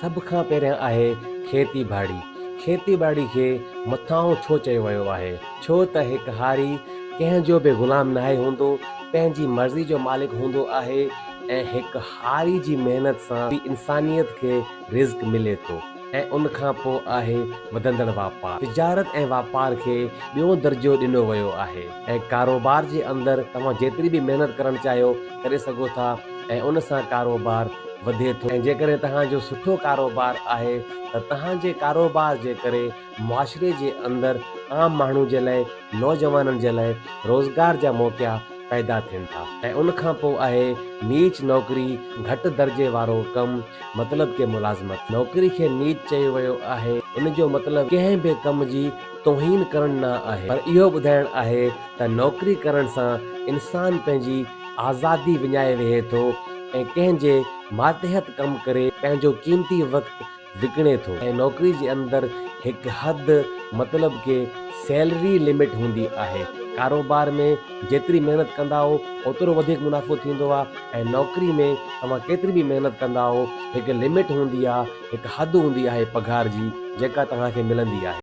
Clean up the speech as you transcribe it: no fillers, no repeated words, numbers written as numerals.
سڀ کان پهريان آهي کيتي ٻاڙي. کيتي ٻاڙي کي مٿانهون ڇو چيو ويو آهي؟ ڇو ته هڪ هاري ڪنهن جو به غلام ناهي هوندو، پنهنجي مرضي جو مالڪ هوندو آهي ۽ هڪ هاري جي محنت سان انسانيت کي رزق ملي ٿو ۽ ان کان پوء آهي وڌندڙ واپار. تجارت ۽ واپار کي ٻيون درجو ڏنو ويو آهي ۽ ڪاروبار جي اندر توهان جيتري به محنت ڪرڻ چاهيو ڪري سگهو ٿا ۽ ان سان ڪاروبار وڌي ٿو ۽ جيڪڏهن توهان جو سٺو ڪاروبار آهي ته توهان جي ڪاروبار جي ڪري معاشري جي اندر عام ماڻهو جي لاء نوجوانن جي لاء روزگار جا موقعا پيدا ٿين ٿا ۽ ان کان پوء آهي نيچ نوڪري گهٽ درجي وارو ڪم مطلب ڪي ملازمت. نوڪري کي نيچ چيو ويو آهي ان جو مطلب ڪنهن به ڪم جي توهين ڪرڻ نه آهي پر اهو ٻڌائڻ آهي ته نوڪري ڪرڻ سان انسان پنهنجي آزادي وڃائي ويهي ٿو ۽ ڪنهن جي ماتحت ڪم ڪري پنهنجو قيمتي وقت وڪڻي ٿو ۽ نوڪري جي اندر هڪ حد مطلب ڪي سيلري لمٽ هوندي آهي ڪاروبار ۾ جيتري محنت ڪندا آهو اوترو وڌيڪ منافعو ٿيندو آهي ۽ نوڪري ۾ توهان ڪيتري به محنت ڪندا آهو هڪ لمٽ هوندي آهي هڪ حد هوندي آهي پگهار جي جيڪا توهان کي ملندي آهي.